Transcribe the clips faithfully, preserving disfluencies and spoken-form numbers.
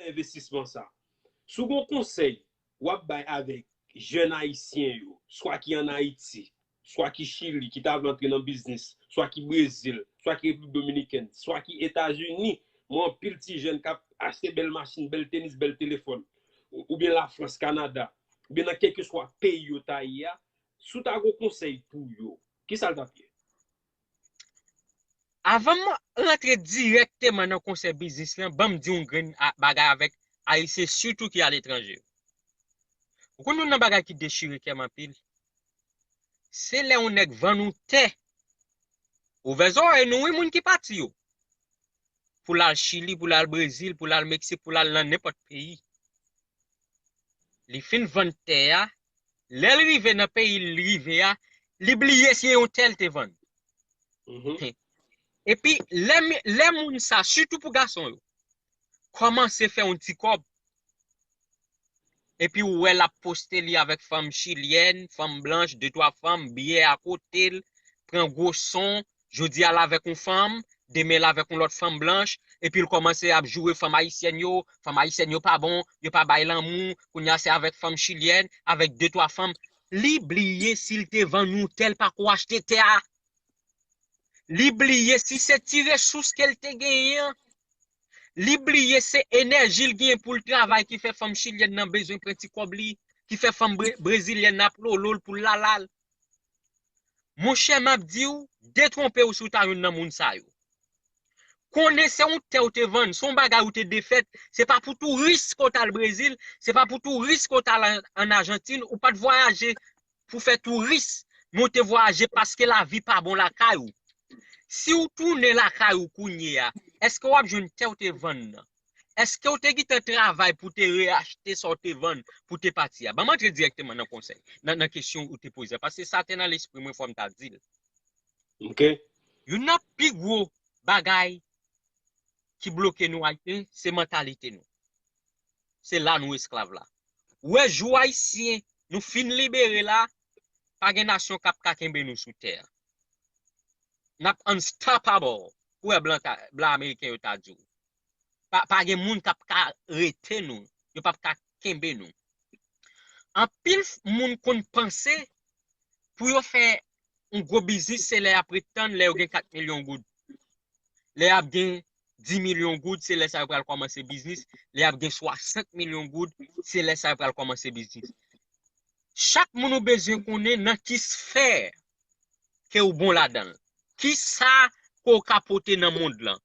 envestisman sa. Si w gen yon konsèy w ap bay avèk jèn ayisyen yo, swa ki ann Ayiti, swa ki Chili, ki ta vle antre nan biznis, swa ki Brezil, swa ki Repiblik Dominikèn, swa ki Etazini, mwen anpil ti jèn k ap achte bèl machin, bèl tenis, bèl telefòn, ou- oubyen Lafrans, Kanada, oubyen nan kèlkeswa peyi yo ta ye a, si w ta gen yon konsèy pou yo, kisa l t ap ye? Avan m rantre dirèkteman nan konsèy biznis lan, ban m di yon grenn a- bagay avèk Ayisyen, sitou ki aletranje. Ou konn youn nan bagay ki dechire kè m anpil? Se lè yon nèg vann ou tè. Ouvè zòrèy nou, wi, moun ki pati yo. Pou l al Chili, pou l al Brezil, pou l al Meksik, pou l al nan nenpòt peyi. Li fin vann tè a. Lè l rive nan peyi l rive a, li bliye se yon tè l te vann. Epi, lè, lè moun sa, sitou pou gason yo, kòmanse fè yon ti kòb, epi ou wè l ap poste li avèk fanm chilyèn, fanm blanch, de twa fanm, byè akote l, pran gwo son, jodi a l avèk yon fanm, demen l avèk yon lòt fanm blanch, epi l kòmanse ap joure fanm ayisyèn yo, fanm ayisyèn yo pa bon, yo pa bay lanmou, kounye a se avèk fanm chilyèn, avèk de twa fanm. Li bliye si l te vann yon tè, l pako achte tè a. Li bliye si se ti resous ke l te genyen an. Li bliye se enèji l genyen pou l travay ki fè fanm chilyèn nan bezwen pran ti kòb li, ki fè fanm bre- brezilyèn nan ap lolo l pou l lala l. Monchè, m ap di w, detwonpe w si w ta youn nan moun sa yo. Konnen se yon tè w te vann, se yon bagay ou te defèt, se pa pou touris ke w t al Brezil, se pa pou touris ke w t al an- ann Ajantin, ou pa t vwayaje pou fè touris, men w te vwayaje paske lavi pa bon lakay ou. Si w tounen lakay ou kounye a, èske w ap jwenn tè w te vann nan? Èske w te gentan travay pou te reyachte sa w te vann pou te pati a? Ban m antre dirèkteman nan konsèy, nan, nan kesyon ou te poze a, paske sa te nan lespri mwen, fò m ta di l. Ok. Youn nan pi gwo bagay ki bloke nou Ayisyen, se mantalite nou. Se la nou esklav la. Ou wè jou Ayisyen, nou fin libere la, pa gen nasyon k ap ka kenbe nou sou tè a. N ap unstoppable, pou wè blan, ta- blan ameriken yo ta di w. Pa, pa gen moun k ap ka rete nou, yo p ap ka kenbe nou. Anpil f- moun konn panse pou yo fè yon gwo biznis, se lè y ap ret tann lè yo gen kat milyon goud. Lè y ap gen dis milyon goud, se lè sa yo pral kòmanse biznis. Lè y ap gen swasant milyon goud, se lè sa yo pral kòmanse biznis. Chak moun ou bezwen konnen nan ki sfè ke w bon ladan l. Ki sa ke w ka pote nan mond lan.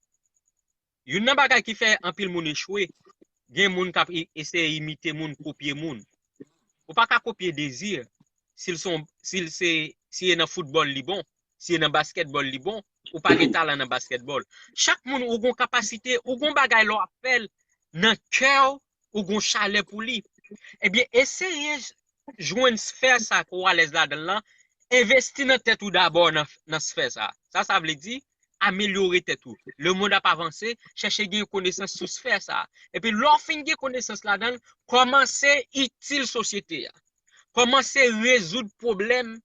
Youn nan bagay ki fè anpil moun echwe, gen moun k ap e- eseye imite moun, kopye moun. Ou pa ka kopye Désir, si l se yon- si l se- si e nan foutbòl li bon, si e nan baskètbòl li bon, ou pa gen talan nan baskètbòl. Chak moun ou gon kapasite, ou gon bagay lè w ap fè l nan kè w, ou gon chalè pou li. Ebyen, eseye jwenn sfè sa ke w alèz ladan l lan, envesti nan tèt ou dabò nan, nan sfè sa. Sa, sa vle di, amelyore tèt ou. Lemonn ap avanse, chèche gen konesans sou sfè sa. Epi lè w fin gen konesans ladan l, kòmanse itil sosyete a. Kòmanse rezoud pwoblèm.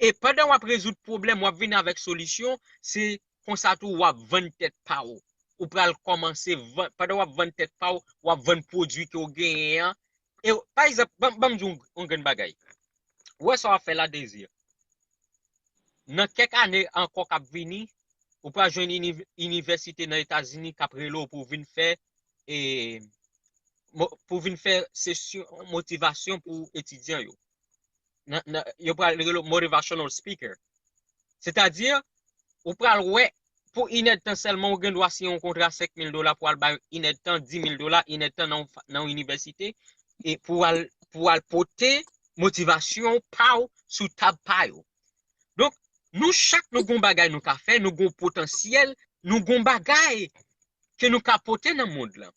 E pandan w ap rezoud pwoblèm, w ap vin avèk solisyon, se konsa tou w ap vann tèt pa w. Ou pral kòmanse vann, pandan w ap vann tèt pa w, w ap vann pwodui ke w genyen an. E pa egzanp, ban, ban m di w yon grenn bagay. Ou wè sa w ap fè la, Désir? Nan kèk ane ankò k ap vini, ou pral jwenn iniv- inivèsite nan Etazini k ap rele w pou w vin fè, e, mo- pou w vin fè sesyon motivasyon pou etidyan yo. Nan, nan, yo pral rele w motivational speaker. Sètadi, ou pral wè pou inèdtan sèlman ou gen dwa siyen yon kontra senk mil dola pou al bay inèdtan, dis mil dola, inèdtan nan, nan yon inivèsite, e pou al, pou al pote motivasyon pa w sou tab pa yo. Donk, nou chak nou gon bagay nou ka fè, nou gon potansyèl, nou gon bagay ke nou ka pote nan mond lan.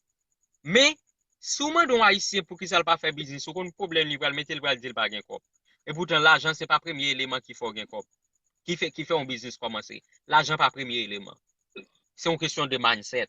Men, si w mande yon Ayisyen poukisa l pa fè biznis, ou konn pwoblèm li pral mete, l pral di l pa gen kòb. Epoutan, lajan se pa premye eleman ki fè w gen kòb, ki fè, ki fè yon biznis kòmanse. Lajan pa premye eleman. Se yon kesyon de mindset.